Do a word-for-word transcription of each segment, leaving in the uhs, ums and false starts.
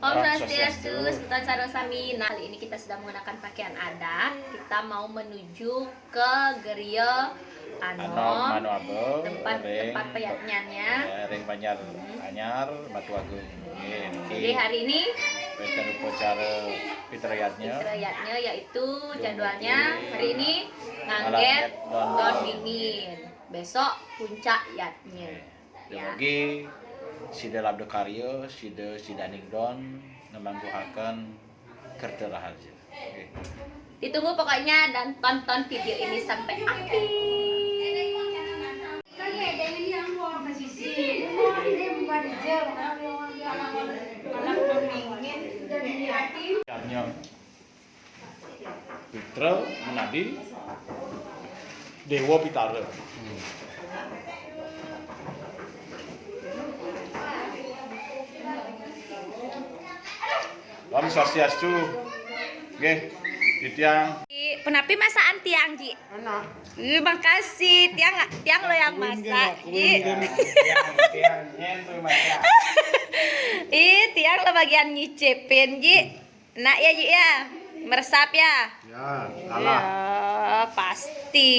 Om Swastiastu, semeton sareng sami. Nah, kali ini kita sudah menggunakan pakaian adat. Kita mau menuju ke Geria Anom, Anom, Manoabe, tempat, ring, tempat peyatnyannya, ya, ring Banjar, hmm, Anyar, Batu Agung. Nggih, niki. Jadi hari ini wonten upacara Pitra Yadnya. Pitra Yadnya, yaitu jadwalnya hari ini nganggét don, don dingin. Besok puncak yadnya. Nggih. Ya. Dumugi sida labda karya, sida sidaning don ngemangguhaken kerta raharja. Oke. Ditunggu pokoknya dan tonton video ini sampai akhir. Yadnya Pitra menadi Dewa Pitara. Om Swastiastu. Nggih, titiang. Punapi masakan tiang, Ji? Enak. Ih, makasih. Tiang, tiang lo yang masak, Ji. Tiang, tiang, nyen tuh masak. Ih, tiang lo bagian nyicipin, Ji. Nak ya, Ji ya? Meresap ya? Ya, kalah. Ya, pasti.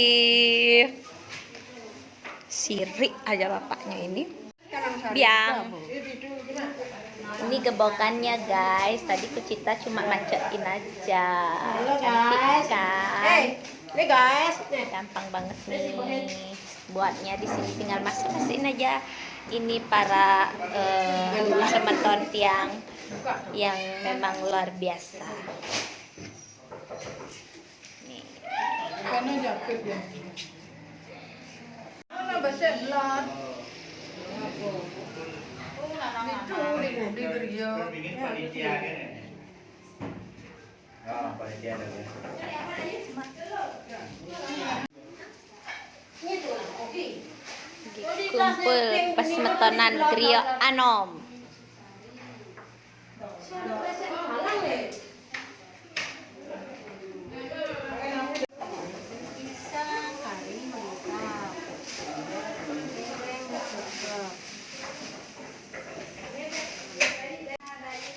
Sirik aja bapaknya ini. Biang. Ini gebokannya, guys. Tadi kucita cuma macetin aja. Halo, guys. Cantik kan? Hey, ini, guys. Nih. Gampang banget nih. Buatnya di sini tinggal masak-masikin aja. Ini para, eh, semeton tiang yang memang luar biasa. Nih. Kono jepit ya. Ana besek belas. Itu di, di Geria. Nggih, kumpul pasemetonan Geria Anom.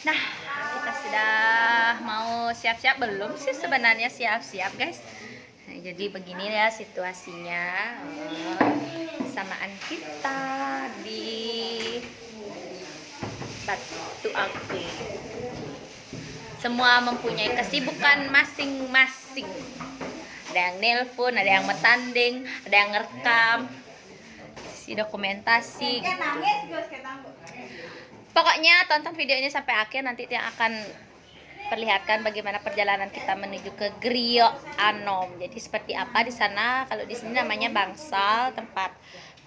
Nah, kita sudah mau siap-siap, belum sih sebenarnya siap-siap, guys. Nah, jadi begini ya situasinya. Eh, samaan kita di Batu Agung. Semua mempunyai kesibukan masing-masing. Ada yang nelpon, ada yang metanding, ada yang ngerekam. Isi dokumentasi gitu. Pokoknya tonton video ini sampai akhir, nanti tiang akan perlihatkan bagaimana perjalanan kita menuju ke Geria Anom. Jadi seperti apa di sana? Kalau di sini namanya bangsal, tempat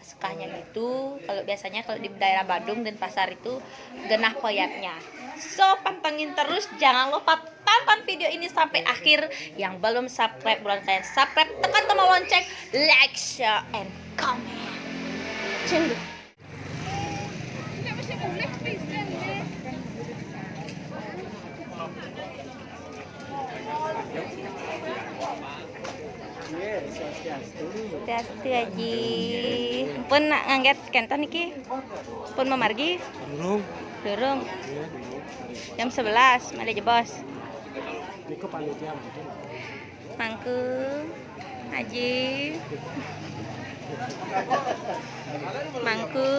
Pasukahnya gitu. Kalau biasanya kalau di daerah Badung, Denpasar itu genah peyatnya. So, pantengin terus, jangan lupa tonton video ini sampai akhir. Yang belum subscribe, buruan kalian subscribe, tekan tombol lonceng, like, share, and comment. Cendol. Swastiastu, Aji. Pun nak nganggét kénten niki? Pun mamargi? Durung. Durung. Iya, durung. Jam sebelas, malih jebos. Niku panitia mungkin. Mangku, Aji, Mangku.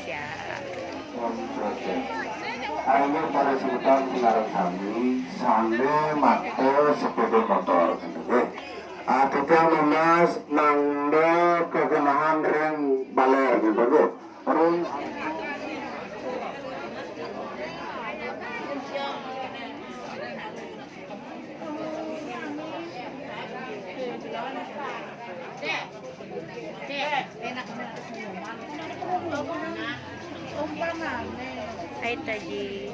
Siap. Ayo para semeton sinareng sami, sané makta sepeda motor, nggih. Ah, titiang nunas nanda kegenahan ring baler, nggih. Hai, Taji.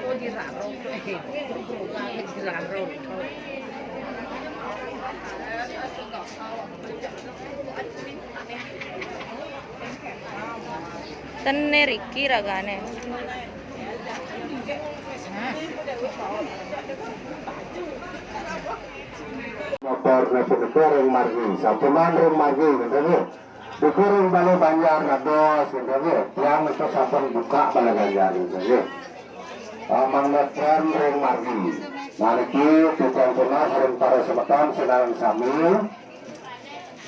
Oh, diraro. Diraro. Ten ne riki ragane. Motor ne punika ring margi, sampunang ring margi, gitu, nggih. Nika ring Balé Banjar dados, gitu, nggih. Tiang nika sampun buka Balé Banjar, gitu, nggih. Ah, mangda ten ring margi. Nah, niki titiang tunas ring para semeton sinareng sami.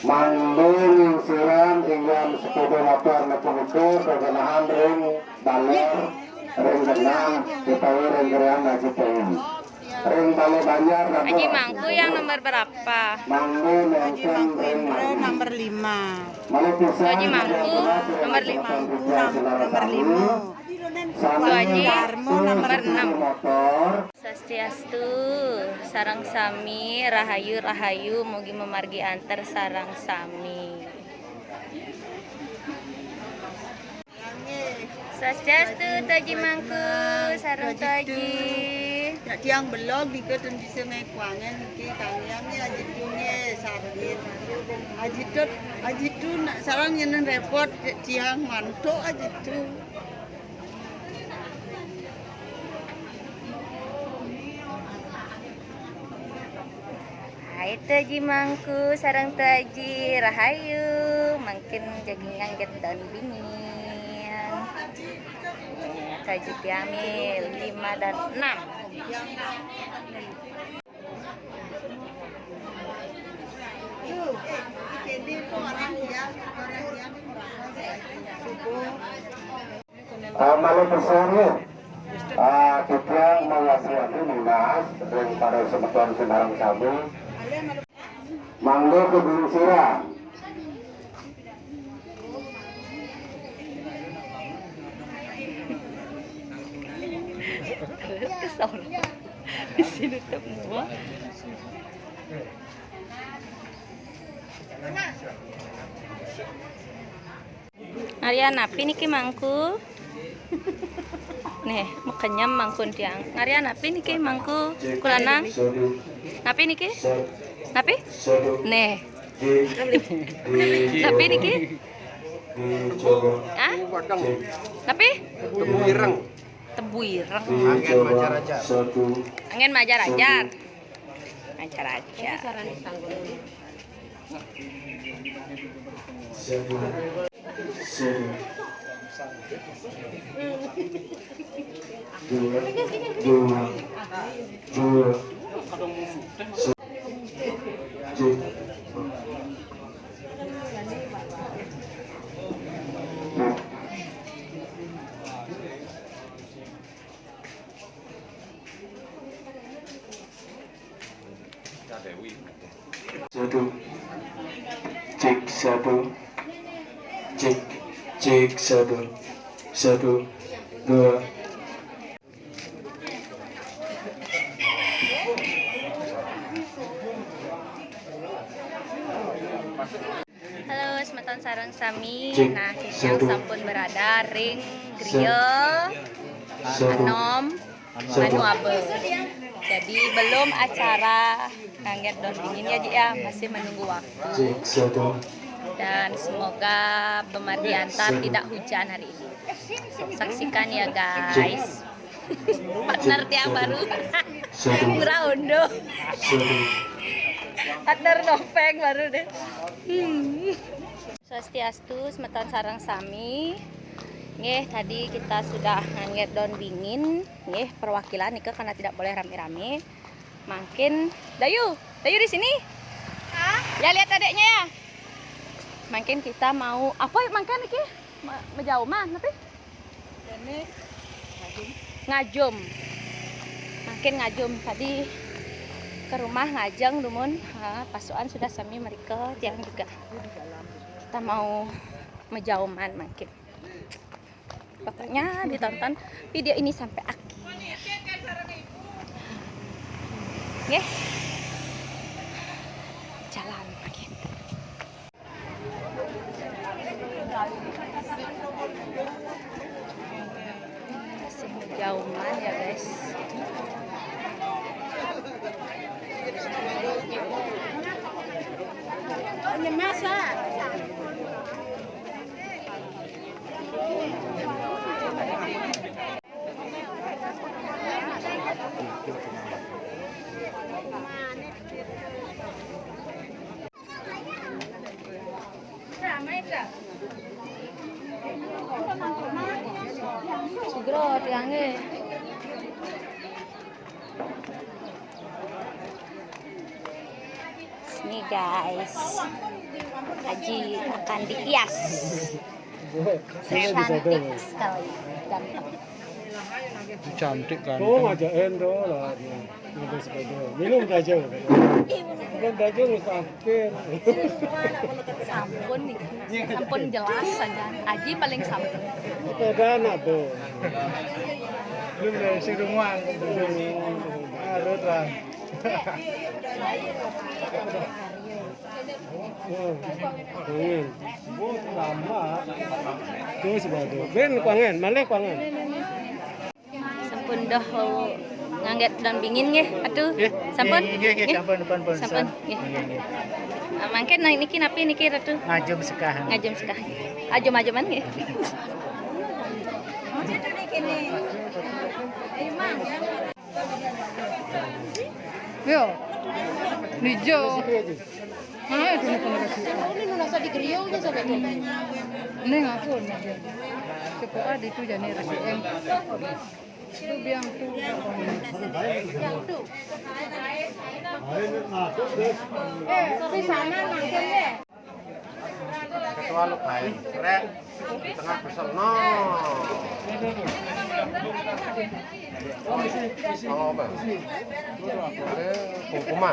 Mangda ngingsirang inggian sepéda motor punika kagenahang ring baler, ring genah, utawi ring gerian Aji Pei. Ring Balé Banjar Aji Mangku yang nomor berapa? Mangda nenten ring margi. Nomor lima. Malih pisan Aji Mangku nomor lima. Nomor lima. Sami Tuaji, nomor enam. Motor. Swastiastu, sareng sami, rahayu, rahayu, mugi mamargi antar sareng sami. Swastiastu, Tuaji Mangku, sareng Tuaji. Nak tiang belog nika ten bisa ngaikuangan niki kang yang ya aji tu nggih sarengin. Aji tut, aji tu nak sareng nyen repot tiang mantuk aji tu. Hai Tuaji Mangku sareng Tuaji, rahayu. Mangkin jagi nganggét daun bingin. Tuaji tiang nih lima dan enam. Ah, malih pisan nggih. Ah, titiang mawali-wali nunas ring para semeton sinareng sami. Mangda kagingsirang. Kesel. Di sini semua. Ngarya napi niki Mangku? Nih, makenyem mangkun tiang. Ngarya napi niki Mangku? Kulanang. Napi niki? Napi? Nih. Napi niki? Ah? Napi? Tebu ireng. Tebu ireng. Angén majar-ajar. Angén majar-ajar. Majar-ajar. Satu. Satu. Dua. Dua. Dua. Satu. Satu. Cek satu. Cek, cek satu. Satu, dua. Halo, semeton sareng sami. Nah, titiang sampun berada ring griya enom Manu Aba. Jadi, belum acara nganggét daun bingin ya, Ji, ya. Masih menunggu waktu. Dan semoga Bemargi Antar tidak hujan hari ini. Saksikan ya, guys. Partner tiang baru. Ngurah Undo. Partner Nopeng baru deh. Hmm. Swastiastu, semeton sareng sami. Nggih, tadi kita sudah nganggét daun bingin, nggih, perwakilan nika karena tidak boleh rame-rame. Mangkin, Dayu, Dayu di sini. Ya, lihat adiknya ya. Mangkin kita mau apa mangkin niki? Ma-, majauman, tapi? Ngajum. Mangkin ngajum tadi ke rumah ngajeng dumun, ha, pasukan sudah sami mereka, tiang juga. Kita mau majauman mangkin. Pokoknya ditonton video ini sampai akhir. Nggih. Jalan mangkin. Masih jauhan ya, guys. Sugro tiangnya. Ini guys, Aji akan dihias. Cantik sekali, ganteng. Itu cantik kan. Oh, ngajakin tuh lah. Ngambil sepeda. Minum aja. Minum aja, nggak sakit. Sampun nih. Sampun jelas saja. Aji paling sampun. Sepeda anak tuh. Belum dari si rumah. Aduh, terang. Kuangen. Terus baru. Ben kuangen, malih kuangen. Sampun dah ngangget daun bingin nggih, Ratu? Nggih. Sampun? Nggih, nggih, nggih, sampun, sampun, sampun. Sampun, nggih. Nggih, nggih. Ah, mangkin nah, niki napi niki, Ratu? Ngajum sekahan. Ngajum sekahan. Ajum-ajuman nggih. Yo, nijo. Ah, itu mau kena kasih. Ini nasa di grill aja sampai tuh. Ini ngaku nih. Coba ada itu jadi rasa em. Itu biang tuh. Eh, di sana makan deh. Ketua lu kain. Rek. Di tengah kesel. No. Oh, apa? Eh, kungkuma.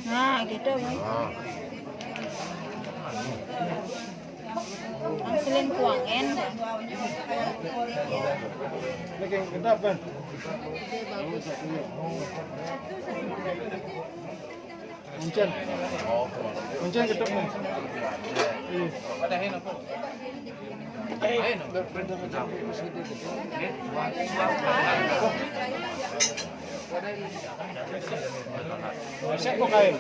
Nah, gitu ya. Angsulin kuangen. Ini yang kedap kan? Kuncen. Kuncen kedap nih. Iya. Siap kok kain.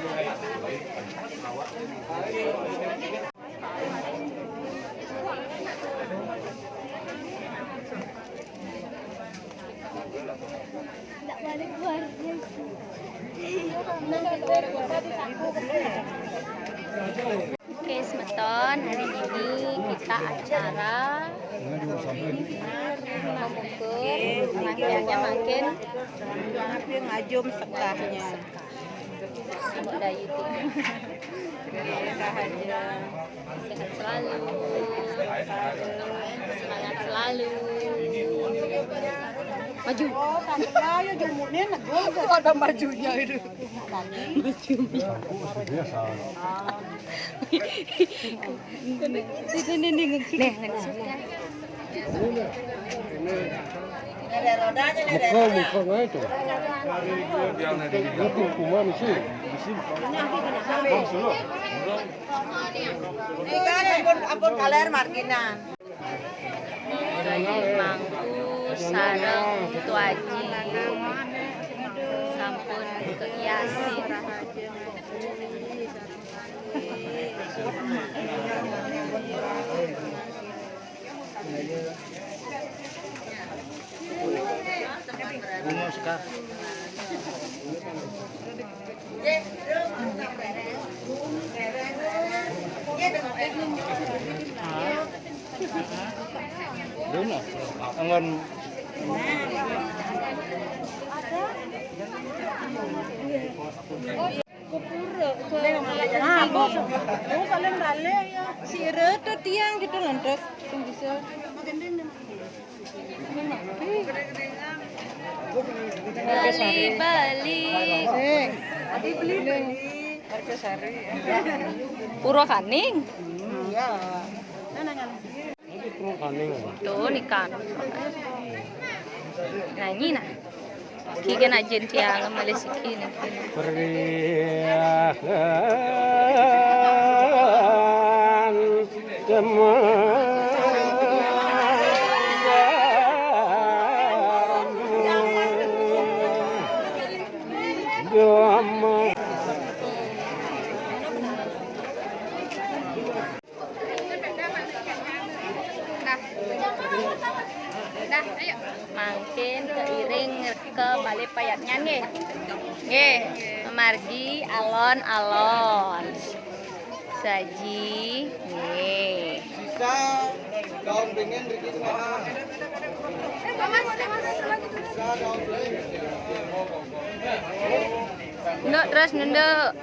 Oke, semeton, hari ini kita acara mengukur, rangkaiannya makin ngajum sekahnya. Semoga YouTube. Sehat selalu. Semangat selalu. Maju. Oh, tante, ayo jumune negul. Ada majunya itu. Majunya. Ini, ini, ini. Nih, nih. Muka, muka nggak itu. Itu rumah mesti. Ikan ampun, ampun kaler marginan. Dari mangku sareng tuaji sampun keiasin. Bunga sekar. Bunga. Enggak. Kupura ke. Nah, bos. Bos, kalian balik ya. Si Ira tuh tiang gitu loh, terus sing bisa. Bali, Bali. Sing. Adi beli, beli. Harga sari. Purwakaning. Iya. Nah, nah, nah. Tuh, nih kan. Nah, ini nah. Ki kan ajen tiang, malih siki nih. Periahan kemawon. Dah. Dah, ayo. Mangkin keiring ke balé payatnya nggih. Nggih, mamargi alon-alon. Saji, nggih. Sisa daun beringin mriki tengah. Sisa daun beringin. Nduk, terus nunduk.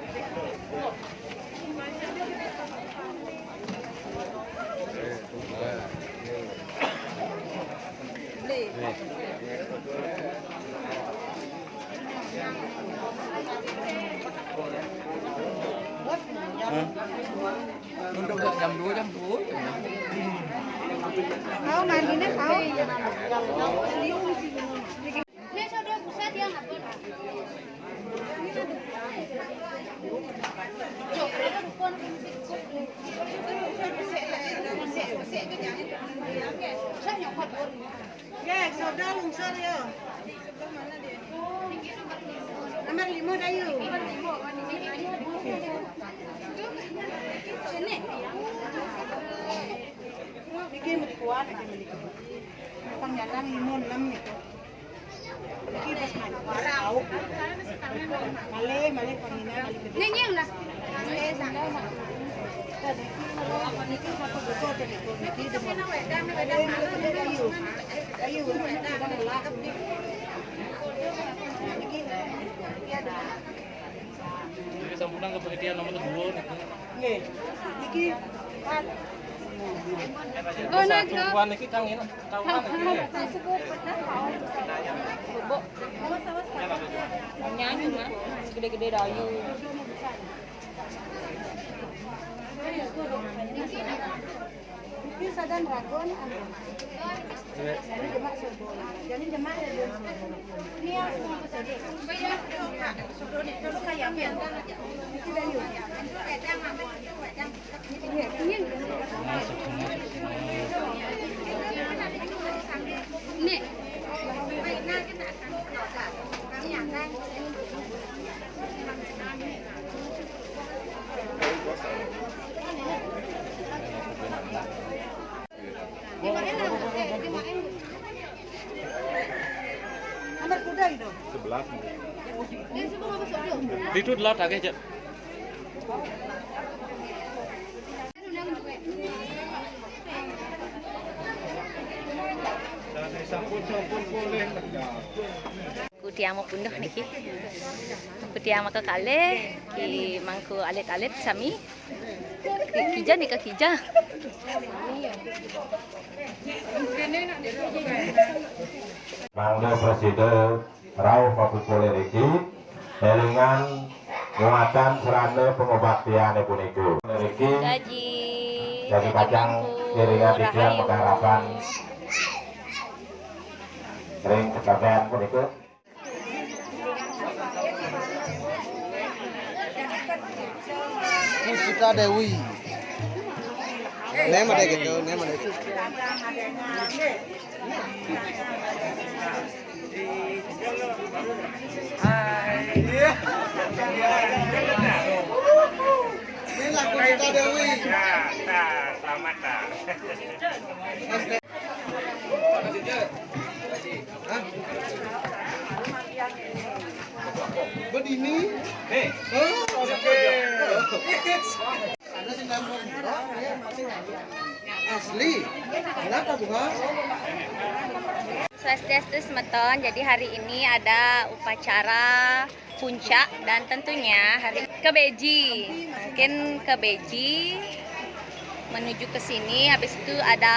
Untuk jam dua, jam dua. Kau mandinya kau. Ini sudah buset yang apa? Ya, sudah lungsur ya. Nomor lima dah yuk. Sini. Bikin berikuan aja beli. Pangjalan lima enam gitu. Ini bas man, bas tahu. Malih, malih pangina, malih gedé. Ning, ning lah. Malih, malih. Niki satu buku aja gitu. Niki di mana? Ayu, ayu, ayu, sudah ngelak. Niki, iya, dah. Jadi sampunang ke penelitian nomor kedua niku. Nggih. Niki. Satu buah niki Kang ini, tahu kan niki? Bubuk. Nyanyi mah, gedé-gedé dayu. Niki sadan ragon, anu. Jadi jemak sodo. Jadi jemak ya, Bun. Ini yang semua sodo. Sodo ni, sodo kayak apa ya? Niki dayu. Ini, ini. Ini. Nomor kuda itu. Sebelas. Itu dulu agak aja. Ku tiang mapunduh niki. Ku tiang makakalih, ki mangku alit-alit sami. Ki-, kija nika kija. Mangda prasida rauh pakukulé niki, élingan nguatan sarana pangubaktiané punika. Niki Gaji, dadi gaji kacang mangku, iringan titiang rahayuan. Magarapan ring ketemen punika. Pucita Dewi. Né madé gitu, né madé. Inilah Pucita Dewi. Ya, nah, selamat, nah. Hah? Bedini? Nih. Oh, oke. Asli. Kenapa, Bunga? Swastiastu, semeton. Jadi hari ini ada upacara puncak dan tentunya hari kebeji. Mungkin kebeji menuju ke sini, habis itu ada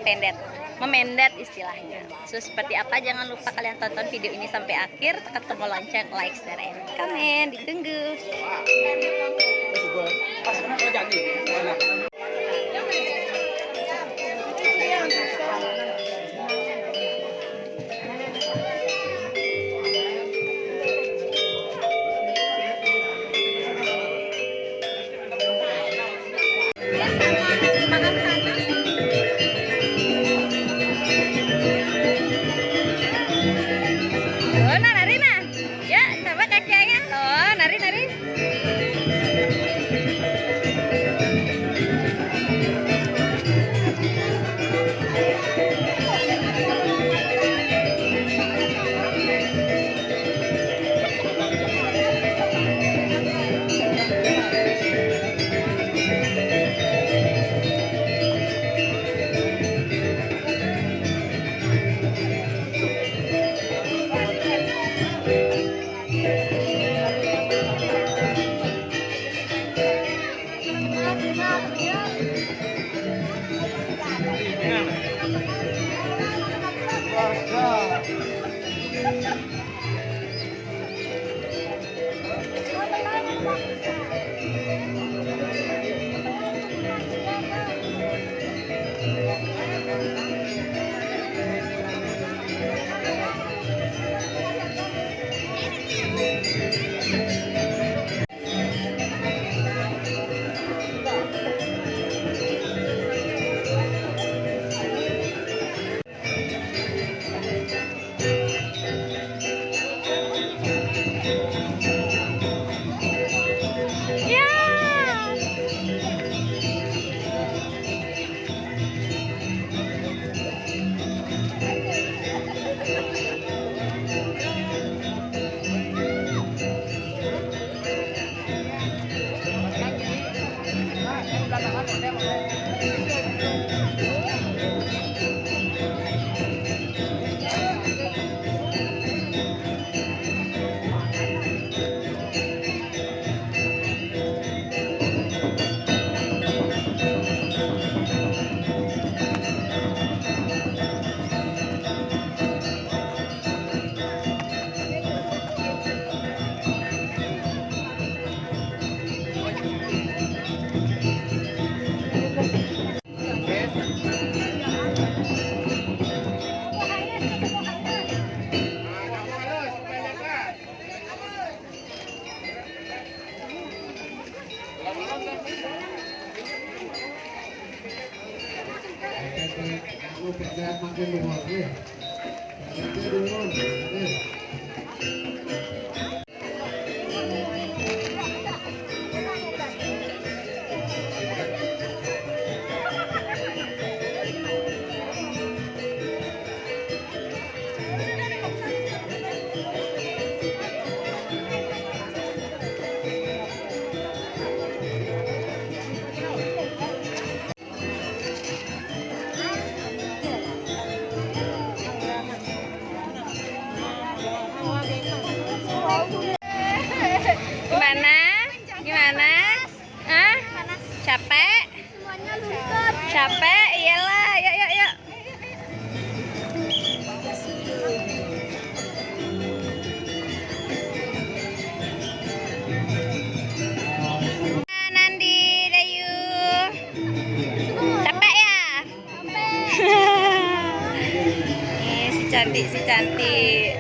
pendet, memendet istilahnya. So, seperti apa? Jangan lupa kalian tonton video ini sampai akhir, tekan tombol lonceng, like, share, and comment. Ditunggu. Pas kena kau jadi. Mana? Gimana? Gimana? Hah? Capek? Capek? Iyalah, yuk, yuk, yuk. Nandi, Dayu. Capek ya? Nih, si cantik, si cantik.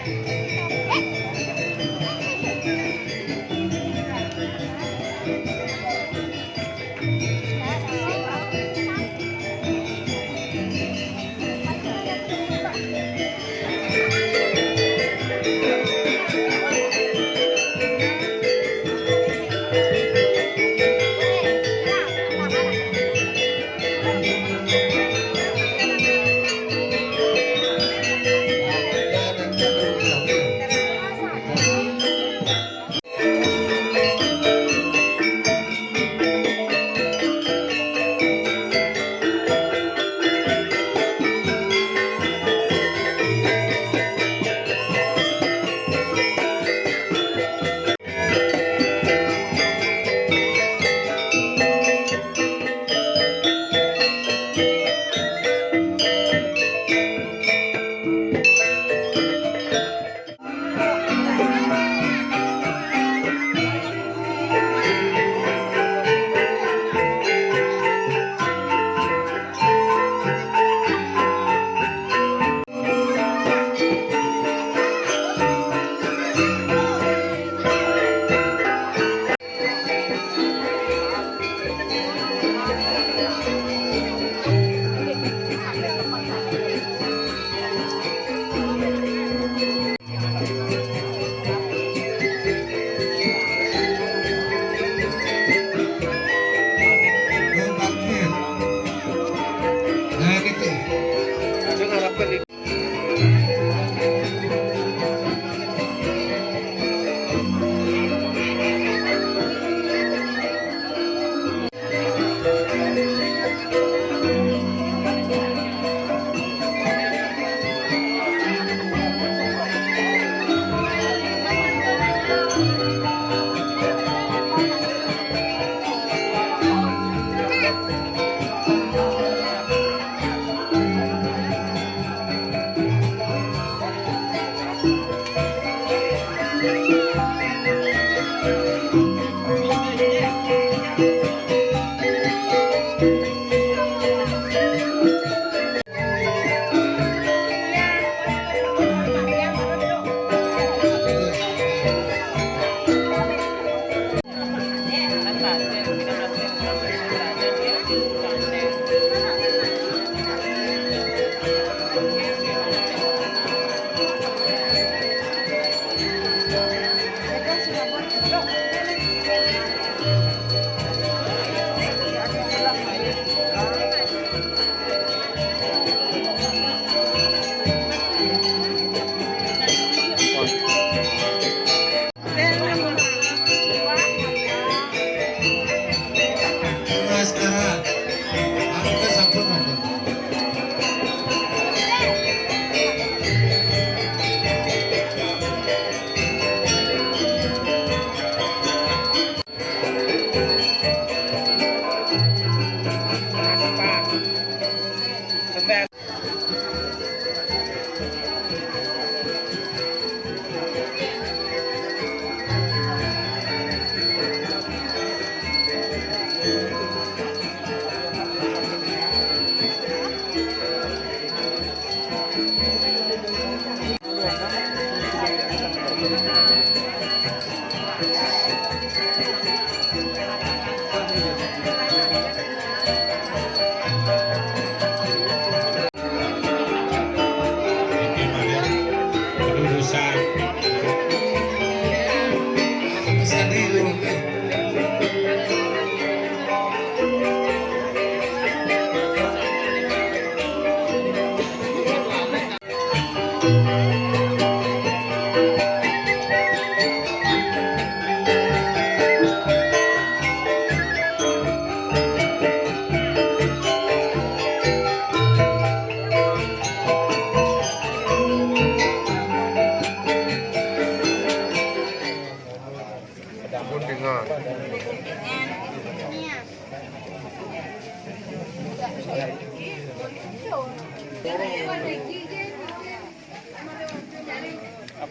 H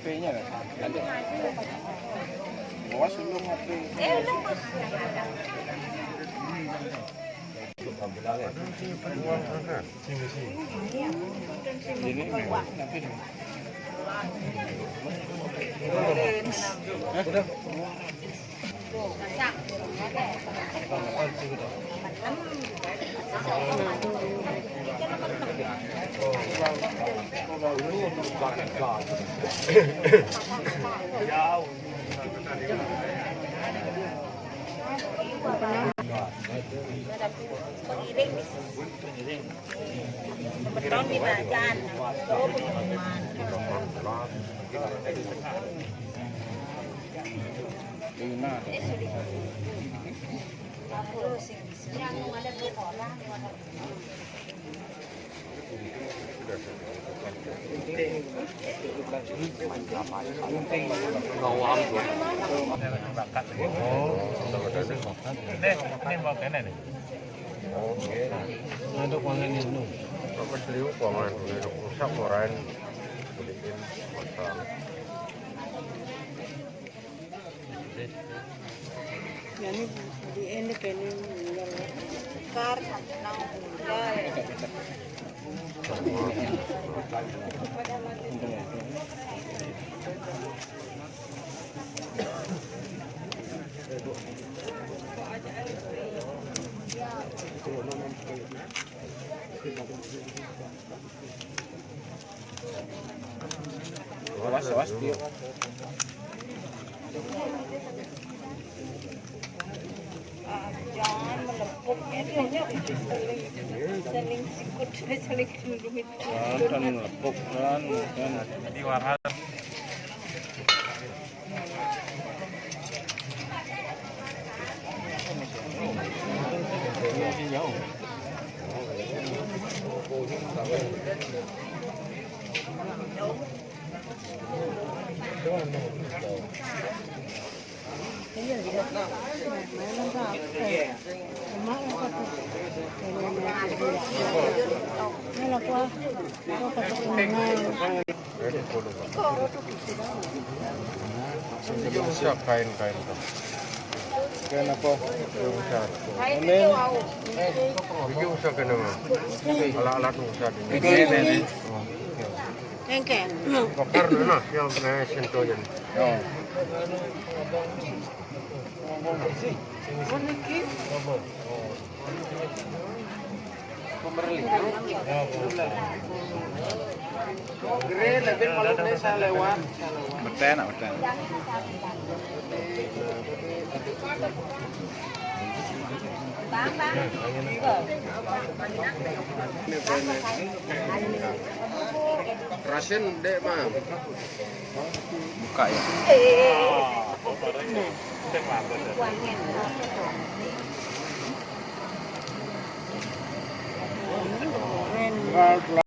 P-nya ada. Bawa sulung H P. Ini. Udah. Beton di badan. Ini, ini mau kena nih. Oh, iya. Ada kuangan ini. Apa beli kuangan ini rusak orang. Beliin masalah. Yani di ini kene kar nang. Awas, awas, Tio. Jangan melepuk, ya, Tio, ya. Saling sikut, saling melumit. Jangan melepuk, kan, kan. Di warna. Usah kain-kain tu. Kain apa? Usah. Ini. Ini usah kena. Alat-alat usah. Ini. Engke. Bakar dulu nah, yang kena sentuh je. Oh. Pemberli. Gere lebih malu desa lewat. Betul, nak betul. Rasen dek mah. Buka ya.